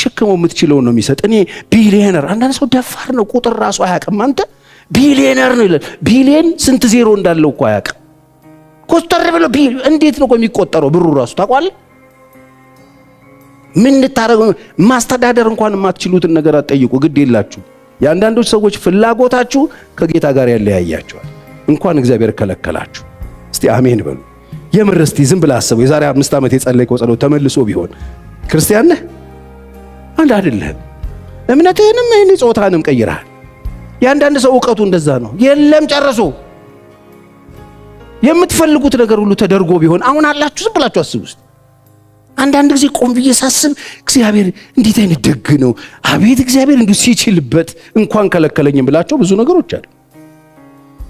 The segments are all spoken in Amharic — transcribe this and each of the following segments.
ልትሸከመው የምትችለውን ነው የሚሰጥ። እኔ ቢሊየነር፣ አንዳንድ ሰው ደፋር ነው፣ ቁጥር ራሱ አያውቅም። አንተ ቢሊየነር ነው ይላል። ቢሊየን ስንት ዜሮ እንዳለው እኮ አያውቅም። ኮስተር ብሎ እንዴት ነው የሚቆጠረው ብሩ ራሱ ታውቋለህ? ምን ልታረጉ፣ ማስተዳደር እንኳን የማትችሉትን ነገር አትጠይቁ፣ ግድ የላችሁ። የአንዳንዶች ሰዎች ፍላጎታችሁ ከጌታ ጋር ያለያያቸዋል። እንኳን እግዚአብሔር ከለከላችሁ። እስቲ አሜን በሉ። የምር እስቲ ዝም ብለህ አስበው። የዛሬ 5 ዓመት የጸለይከው ጸሎት ተመልሶ ቢሆን ክርስቲያን ነህ? አንድ አይደለህም። እምነትህንም ይህን ጾታንም ቀይረሃል። የአንዳንድ ሰው እውቀቱ እንደዛ ነው። የለም ጨርሶ የምትፈልጉት ነገር ሁሉ ተደርጎ ቢሆን አሁን አላችሁ፣ ዝም ብላችሁ አስቡ ውስጥ። አንዳንድ ጊዜ ቆም ብዬ ሳስብ እግዚአብሔር እንዴት አይነት ደግ ነው! አቤት እግዚአብሔር እንዲሁ ሲችልበት እንኳን ከለከለኝም ብላቸው ብዙ ነገሮች አሉ።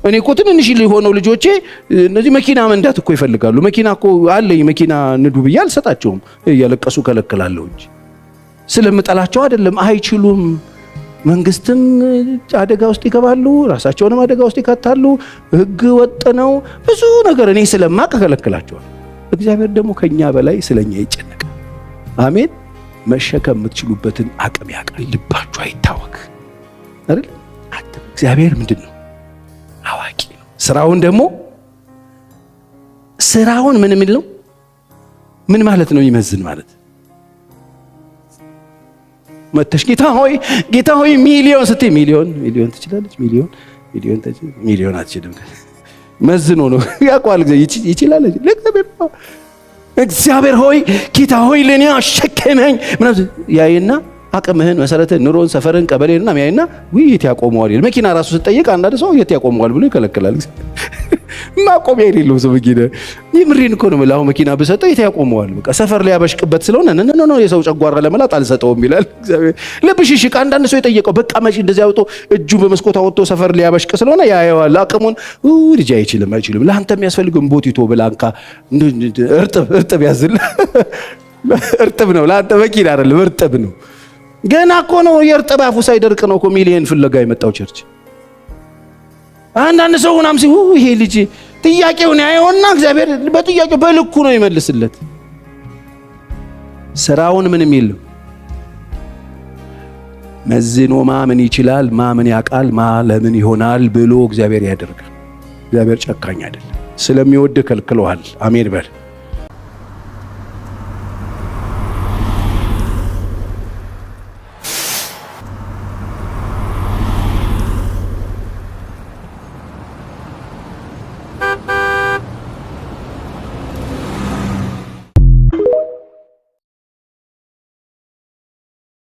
እኔ እኮ ትንንሽ ሊሆነው ልጆቼ እነዚህ መኪና መንዳት እኮ ይፈልጋሉ። መኪና እኮ አለኝ፣ መኪና ንዱ ብዬ አልሰጣቸውም። እያለቀሱ ከለክላለሁ እንጂ ስለምጠላቸው አይደለም። አይችሉም። መንግስትም አደጋ ውስጥ ይገባሉ፣ ራሳቸውንም አደጋ ውስጥ ይከታሉ። ሕግ ወጥ ነው ብዙ ነገር እኔ ስለማቅ እከለክላቸዋለሁ። እግዚአብሔር ደግሞ ከኛ በላይ ስለኛ ይጨነቃል። አሜን። መሸከም የምትችሉበትን አቅም ያውቃል። ልባችሁ አይታወክ አይደል? እግዚአብሔር ምንድን ነው? አዋቂ ነው። ስራውን ደግሞ ስራውን ምን የሚል ነው? ምን ማለት ነው? ይመዝን ማለት መተሽ ጌታ ሆይ ጌታ ሆይ ሚሊዮን ስትይ ሚሊዮን ሚሊዮን ትችላለች፣ ሚሊዮን ሚሊዮን ሚሊዮን አትችልም። መዝኖ ነው ያውቀዋል። ይችላል። እግዚአብሔር ሆይ ጌታ ሆይ ለኔ አሸከመኝ ምናምን ያይና አቅምህን፣ መሰረትህን፣ ኑሮን፣ ሰፈርህን፣ ቀበሌን ምናምን ያይና ውይ የት ያቆመዋል ይላል። መኪና ራሱ ስትጠይቅ አንዳንድ ሰው የት ያቆመዋል ብሎ ይከለክላል። ማቆሚያ የሌለው ሰው መኪና፣ የምሬን እኮ ነው የምልህ። አሁን መኪና ብሰጠው የት ያቆመዋል? በቃ ሰፈር ሊያበሽቅበት ስለሆነ no no የሰው ጨጓራ ለመላጥ አልሰጠውም ይላል እግዚአብሔር። ለብሽሽቅ አንዳንድ ሰው የጠየቀው በቃ መቼ እንደዚህ አውጥቶ እጁ በመስኮት አወጥቶ ሰፈር ሊያበሽቅ ስለሆነ ያየዋል አቅሙን። ልጅ አይችልም አይችልም። ለአንተ የሚያስፈልገው ቦቲቶ ብላንካ እርጥብ እርጥብ ያዝል፣ እርጥብ ነው ለአንተ፣ መኪና አይደለም፣ እርጥብ ነው። ገና እኮ ነው የእርጥብ አፉ ሳይደርቅ ነው እኮ ሚሊየን ፍለጋ የመጣው church። አንዳንድ ሰው ምናምን ሲል ይሄ ልጅ ጥያቄውን ያየውና እግዚአብሔር በጥያቄው በልኩ ነው ይመልስለት። ስራውን ምንም የለም መዝኖ ማምን ይችላል፣ ማምን ያውቃል፣ ማ ለምን ይሆናል ብሎ እግዚአብሔር ያደርጋል። እግዚአብሔር ጨካኝ አይደለም። ስለሚወድ ከልክለዋል። አሜን በል።